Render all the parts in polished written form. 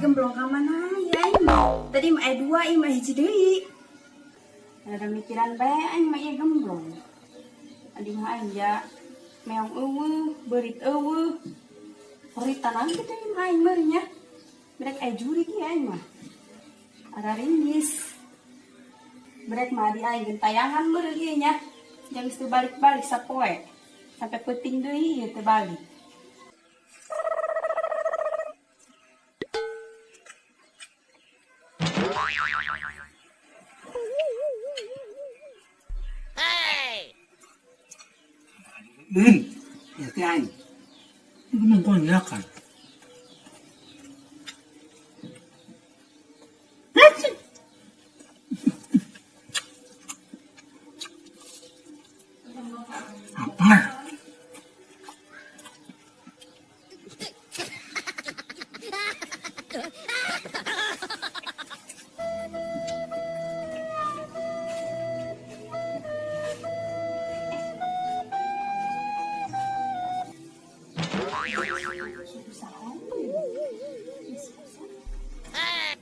Gemblong ka mana ya aing mah? Tadi mah aya dua, ieu mah hiji deui. Ada mikiran bae aing mah ieu gemblong. Adi mah aing ya meong eueuh, beurit eueuh. Beritan lagi kitu ieu mah aing meureun nya. Brek aya jurig ieu aing mah. Araringgis. Brek mah di aing gentayangan meureun ieu nya. Jang geus teu balik-balik sapoe. Sampai peuting deui ieu teu balik. Ya teh aing. Ieu mah konjakan. Apa?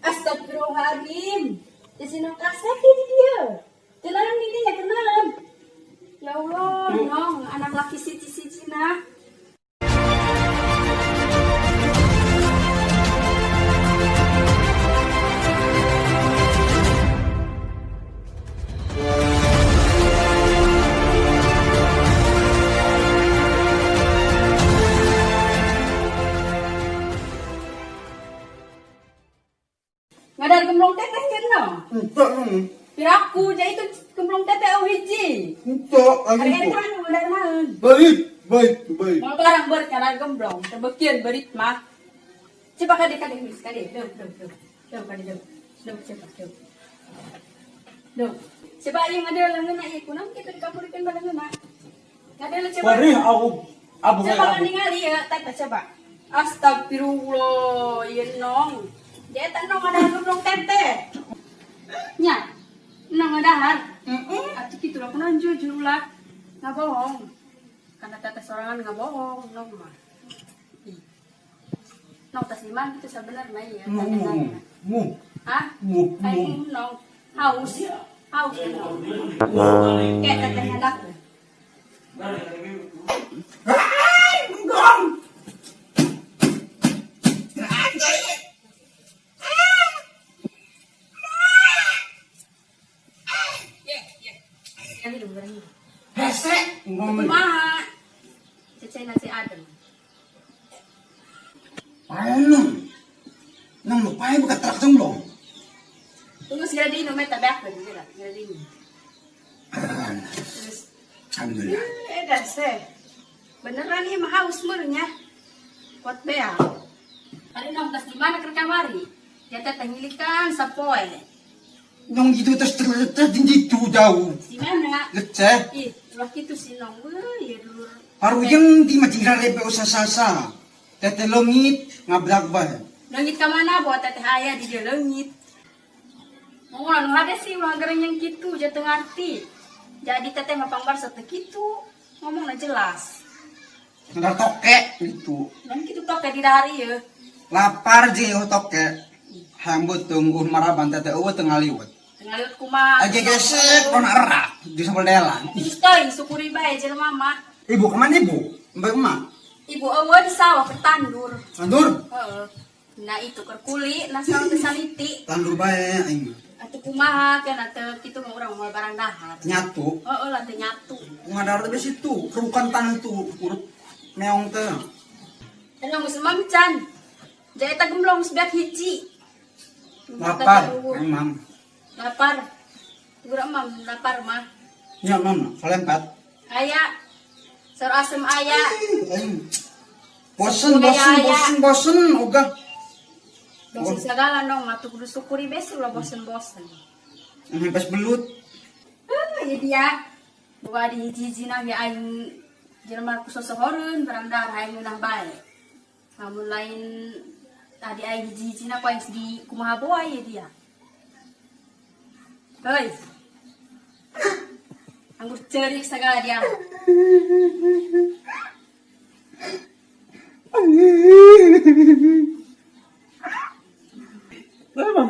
Astagfirullahaladzim. Di sini kasep di dia. Tenang ini ya tenang. Ya Allah, nong anak laki siji-siji nah. Ngadar gemblong teteh nya nong. Entok nong. Piraku ja itu gemblong teteh eueuh hiji. Entok Ari eta nu ngadar naon? Baik, baik, baik. Mau barang beurit ngadar gemblong, teu beukieun beurit mah. Coba kade kade geus kade, deuh deuh deuh. Deuh kade deuh. Deuh coba deuh. Deuh. Coba ieu ngadeuh leungeunna ieu kunaon kitu dikampurikeun ba leungeunna. Ngadeuh coba. Warih aku abu Coba ningali ya, teteh coba. Astagfirullah, ieu nong. Dia eta nong ngadahar gemblong teteh. Nya. Nong ngadahar. Heeh. Atuh kitu lah kunaon jujur ulah. Ngabohong. Karena teteh sorangan ngabohong nong mah. Ih. Nong tas iman kitu sabenerna ieu. Mu mu. Hah? Mu mu. Aing nong haus. Haus nong. Kayak teteh nyadak. Hai, menggong. Hese, ngomong. Kumaha? Cecai nasi adem. Pae nong. Nong lu pae buka truk dong. Tunggu segera diinum eta beak segera, segera diinum. Terus. Alhamdulillah. Dah seh. Beneran ieu mah haus meureun nya. Kuat beak. Ari nong tas di mana keur kamari? Dia teh ngilikan sapoe. Nong gitu terus terus terus gitu jauh. Di mana? Leceh. Ih, ulah kitu si nong euy, ya dulur. Paruyeng di majingra lebe usah-sasa. Teteh leungit ngablak bae. Leungit ka mana bawa teteh aya di dieu leungit. Mau anu hade sih ulah gerenyeng kitu ja teu ngarti. Jadi teteh mah pangbarsa teu kitu. Ngomongna jelas. Ngadar toke gitu. Dan kitu toke di dahar ieu. Lapar jeung toke. Hambut tungguh maraban teteh eueuh teu ngaliwet. Teu ngaliwet kumaha? Aja gesek pon era di sambal delan. Terus teuing syukuri bae jelema mah. Ibu kemana ibu? Mbak emak? Ibu eueuh di sawah keur tandur. Tandur? Heeh. Nah itu keur kuli, nah sawah teh saliti. Tandur bae aing mah. Atuh kumaha keun atuh kitu mah urang moal barang dahar. Nyatu? Heeh lah teh nyatu. Ngadar teh situ, kerukan tanah itu urut meong teh. Tenang geus mam can. Ja eta gemblong geus beak hiji. Lapar, aing mam. Lapar. Urang mam lapar mah. Nya mam, salempat. Aya. Saur asem aya. Aing. Bosen, bosen, bosen, bosen, ogah. Bosen segala dong, atuh kudu syukuri besi ulah bosen-bosen. Ngempes belut. Ya dia. Boga di hiji-hijina ge aing jelema ku sosohoreun barang dahar hayang ngeunah bae. Lamun lain tadi aing hiji-hijina ku aing di kumaha boa ya dia. Heuy. Anggur ceurik segala dia.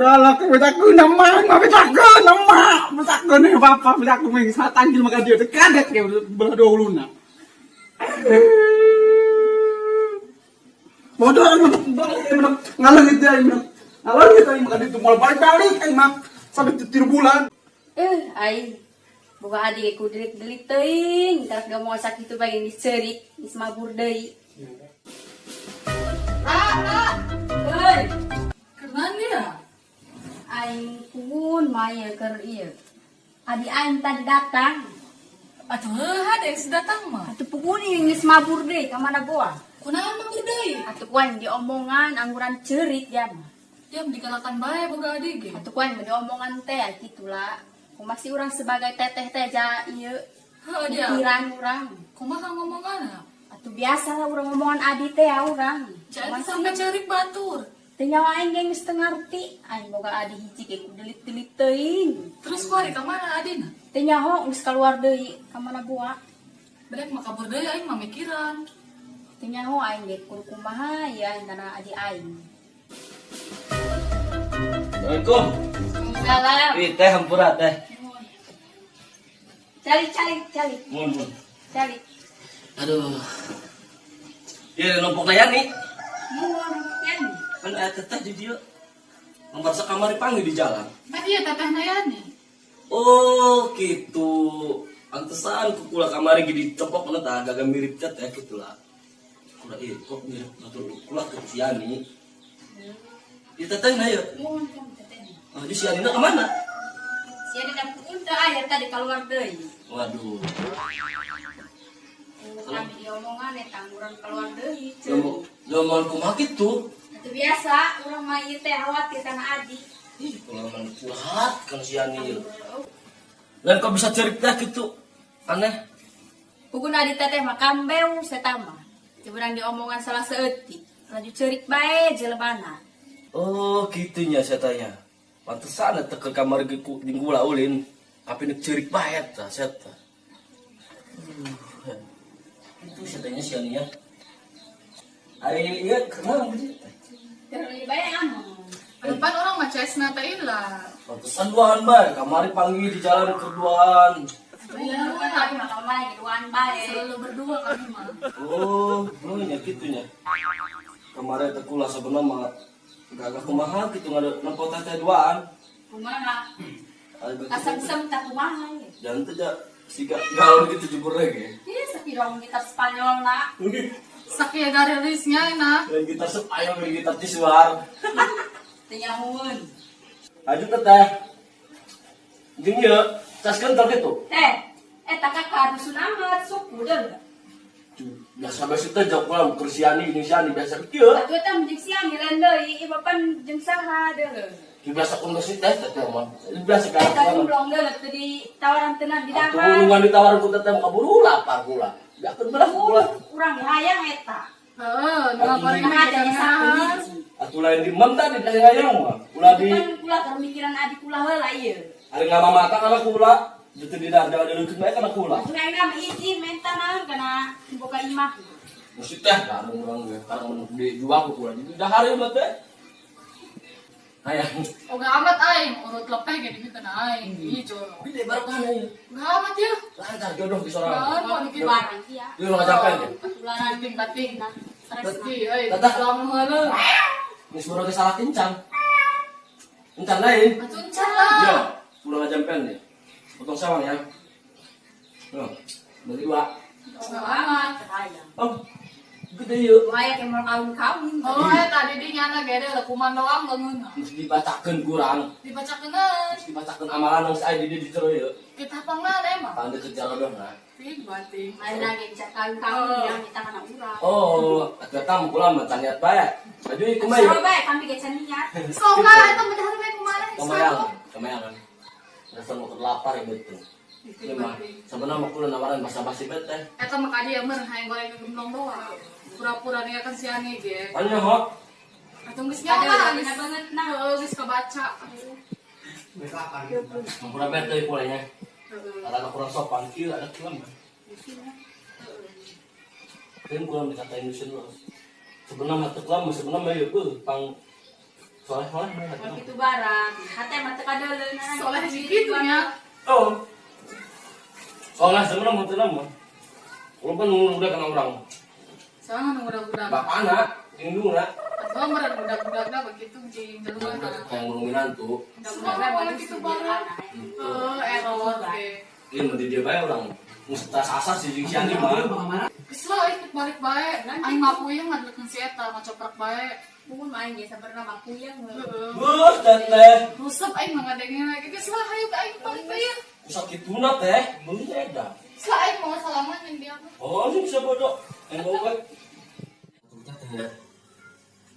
Galak bejakeun mah, mah bejakeun mah, bejakeun ya bapak, bejakeun mah saat tanggil maka dia teh kaget ke belah dua uluna. Bodoh aing mah ngalengit aing mah. Ngalengit aing mah ditu moal balik-balik aing mah sampai 3 bulan. Aing boga adik ku delik-delik teuing, tarak gak mau sakitu bae geus ceurik, geus mabur deui. Ah, ah. Euy, Kenalan dia. Aing pun maya keur ieu. Adi aing tadi datang. Atuh heuh ada yang datang mah. Atuh pukul ieu geus mabur deui ka mana goa. Kunaon mabur deui? Atuh ku aing diomongan angguran ceurik ya mah. Jam dikalakan bae boga adik ge. Atuh ku aing diomongan teh gitulah. Kumaha urang sebagai teteh teh ja ieu Heuh dia. pikiran urang. Kumaha ngomonganna? Atuh biasa lah urang ngomongan adi teh ya urang. Jangan sampai cerik batur. Teu nyawa aing ge geus teu ngarti. Aing boga adi hiji ge ku delit-delit teuing. Terus kuari ka mana adina? Teu nyaho geus kaluar deui ka mana goa. Bedek mah kabur deui aing mah mikiran. Teu nyaho aing ge kudu kumaha ya aing kana adi aing. Assalamualaikum. Salam. Ih, teh hampura teh. Cari cari cari Mun mun. cari. Aduh. Iya, numpuk aya nih. Mun yan. Kan aya teteh di dieu. Nomor sakamari panggil di jalan. Mah dia teteh Nayani. Oh, gitu. Pantesan ku kula kamari ge ditepok na tah agak mirip teteh gitu lah. Kula ieu kok mirip batur kula ke Ciani. Ieu teteh na ieu. Mun kan teteh. Ah, di Ciani na kemana? Sia di dapur teu aya tadi keluar deui. Waduh. Kami diomongan eta angguran keluar deui. Lo mau kumaha kitu? Itu biasa, urang mah ieu teh khawatir kana adi. Ih, kula mah curhat kan si Yani ieu. Dan kok bisa cerita gitu? Aneh. Pugun adi teteh mah kambeu seta mah. Ceberang diomongan salah saeutik. Laju ceurik bae jelemana. Oh, gitunya saya tanya. Pantesan eta ke kamar ge ku jeung kula ulin. Tapi nek ceurik bae tah saya tah. Itu saya tanya si Yani ya. Ari ieu kenal gitu. Terus bae anu. Depan orang mah cesna teh lah. Pantesan duaan bae, kamari panggil di jalan keduaan. Iya, Kami mah kamar lagi duaan bae. Selalu berdua kami mah. Oh, nya gitunya. Kemarin teh kula sebenarnya mah gagah kumaha gitu ngada nempo teh duaan. Kumaha? Ari begitu. Asem-sem tak kumaha ye. Jangan teh siga gaul gitu jebur lagi. Ih, sepirong gitar Spanyol nak. Sakieu garilisnya enak. Lain gitar Spanyol, lain gitar Cisuar. Teu nyahueun. Aju teteh. Jeung ieu, cas kental gitu. Teh, eta kakak dusun amat suku deh. Biasa biasa teh jauh pulang keur siani jeung siani biasa kieu. Atuh eta jeung siang ngilen deui, ieu papan jeung saha deui. Biasa kun geus teh teh mah. Biasa Eta kan. gemblong deui teu ditawaran tenan di Atuh dahar. ngan ditawaran ku teteh mah kaburu lapar kula. Biakeun belah kula. Urang ge hayang eta. Heeh, nu lapar Nah, ada satu hiji. Atuh lain di mem tadi teh hayang mah. Ulah di Kan kula keur mikiran adik kula heula ieu. ari ngamamata kana kula. Gitu di dar jangan dileukeun bae kana kula. Atuh aing mah hiji menta naon kana boga imah. Mesti teh kan urang ge karang mun dijual ku kula. Jadi dahar ieu mah teh. Hayang. Oga amat aing, urut lepeh ge dimikeun aing. Ih, jono. Bide barokah ieu. Oga amat ya. Lancar jodoh di sorangan. Naon mau dikit Barang kia. Ieu lu ngajakan ya. Tularan bating bating. nah, stres mah. Ih, euy, Teteh. lamun heula. Geus urang ge salah kencan. Encan lain. Atuh encan lah. Yo, pulang ngajampen nih. Potong sawang ya. Yo, bagi dua. Oga amat. Hayang. Oh, gede yuk. Bahaya ke mau kawin-kawin. Oh, eh tadi di nyana gede lekuman doang bangun. Mesti dibacakeun kurang. Dibacakeun. Mesti dibacakeun amalan nang saya di di jero yuk. Kita pangna emang. Tanda kejar jodoh nah. Ting bating. Lain lagi bisa kawin-kawin yang kita kana urang. Oh, ternyata mau pulang mah niat bae. Maju ieu kumaha Sarua yuk. bae kami ge can niat. Sok lah eta mah dahar bae kumaha. Kemayan, kemayan. Dasar mau lapar ya betul. Ini mah sebenarnya mau kula nawaran basa-basi bae teh. Eta mah ka dieu meureun hayang goreng gemblong doang. Pura-pura nih kan si Ani ge. Tanya ho. Atuh geus Ada nyawa udah geus banget nah. Heeh, geus kebaca. Hampura bae teh kulanya. Ada kurang sopan kieu ada kula mah. Kan kurang dikatain dusun lo. Sebenarnya mah teu mah sebenarnya mah ieu beuh pang Soleh soleh. Kalau gitu barang, hate mah teu kadeuleun. Soleh gitu nya. Oh. Soleh sebenarnya mau tenang mah. Kalau kan nunggu udah kena orang. Soalnya nunggu budak-budak. Bapak anak, indung nak. Soalnya meren budak-budak dah begitu jeung jaluan. Kayak ngurungin hantu. Semua boleh gitu barang. Error ge. Iya, mau dia bae orang. Musta sasar sih jeung si Andi mah. Kesel aing balik bae. Aing mah puyeng ngadelkeun si eta ngacoprak bae. Mun mah aing ge sabenerna mah puyeng. Heeh. Beuh, teteh. Rusep aing mah ngadengin lagi. Geus lah hayu ke aing balik bae. Usah kituna teh, meuli eda. Geus lah aing mau salaman jeung dia mah. Oh, ini bisa bodoh. Yang mau baik. Teh.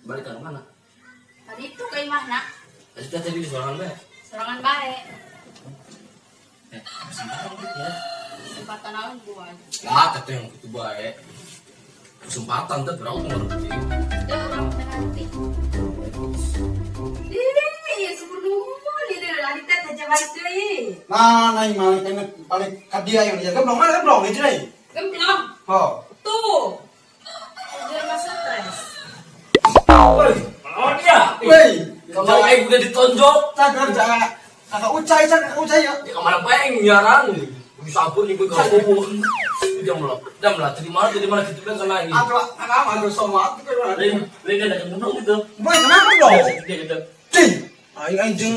Balik ke mana? Tadi itu ke imahna. Tadi teh di sorangan bae. Sorangan bae. Kesempatan gitu ya. Kesempatan naon gua? Lah, teteh yang gitu bae. Kesempatan teh berapa ngerti? Teu urang teh ngerti. Ih, sepenuh di lari teh teh balik deui. Nah, aing mah kena balik ka dia yang dia gemblong mana gemblong di sini. Gemblong. Oh. Tuh. Dia mah stres. Woi, melawan dia. Woi, Kalau aing udah ditonjok, cager jangan kakak ucai, kakak ucai ya. ya kemana aing nyaran. Bisa pun ibu kau. Jam lah, jam lah. Jadi mana gitu kan kena ini. Atau anak aduh sama aku kan. Lain, lain ada gemblong gitu. Boy, kenapa dong? Dia gitu. Cing, aing anjing,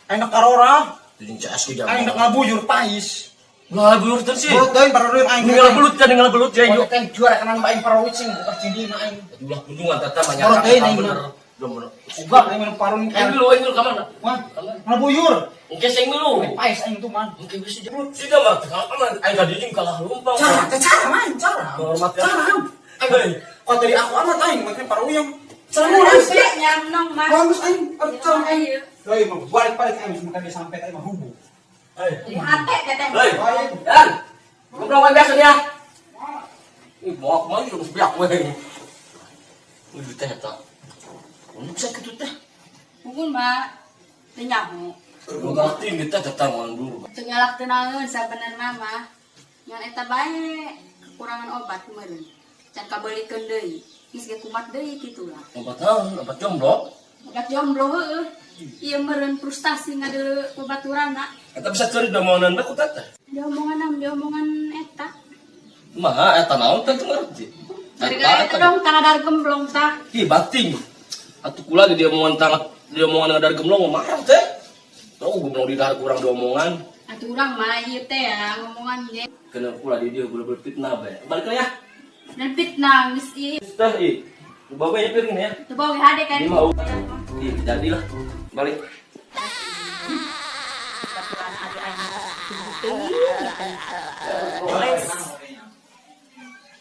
aing nak karora, Jadi CS ke jam. aing nak ngabuyur pais. Nggak buyur terus sih. Belut deui paroreueun aing. Nggak belut kan, nggak belut ya yuk. Teh juara kanan aing paroreueun bukan cindi mah aing. Ulah kunjungan tata banyak. Belut deui aing bener. mah. Belum bener. Uga aing minum parun Aing dulu, aing dulu kamana? Wah, ngabuyur. Oke, sing dulu. Pais aing tuh man. Oke, bisa sudah mah. Kalau kan aing tadi jeung kalah lumpang. Cara, teh cara main, cara. Hormat ya. Cara. Hei, Kok tadi aku amat aing makin paruyang. Cara mulai sih. Nyamnong mah. Bagus aing, cara aing. Ayo. Hei, mau balik-balik aing makan dia sampai aing mah hubu. Hei. Di hate teteh. Hei. Dan, ngobrol biasa ya. Ih, mau aku mah terus biak we. Udah teh eta. Ini bisa gitu teh. Mungkin mah teu nyaho. Ngerti nih teh tetang dulu. Teu nyalak teu naon sabenerna mah. Ngan eta bae kekurangan obat meureun. Can kabeulikeun deui. Geus ge kumat deui kitu lah. Obat naon? Obat jomblo. Obat jomblo heueuh. Ieu meureun frustasi ngadeuleu babaturanna. Eta bisa cari domonan bae ku teteh. Diomongan diomongan eta. Mah eta naon teh teu ngerti. Gara-gara eta dong tanah dar gemblong tah. Ih, bating. Atuh kula di diomongan tanah diomongan ngadar gemblong marah teh. Tau gemblong di dahar kurang diomongan. Atuh urang mah ieu teh ya ngomongan ge. Kena kula di dia bener-bener fitnah bae. Balik ya. Dan fitnah geus ieu. Teh ih. Bawa ya piring ya. Teu bawa hade kan. Ini mau. Ih, jadilah. Balik.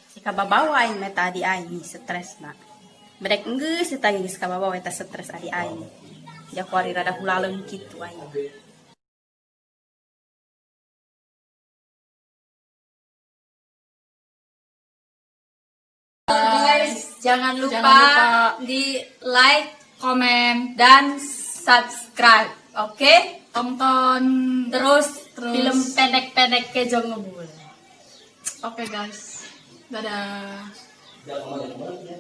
Si kababawa aing mah tadi aing stres na. Bedek enggeus eta geus kababawa eta stres adi aing. Ja kuari rada hulaleun kitu aing. Guys, jangan lupa di like, Komen, dan subscribe, oke? Okay? Tonton terus film pendek-pendek Kejo Ngebul. Oke guys, dadah. Jangan kemana-kemana ya.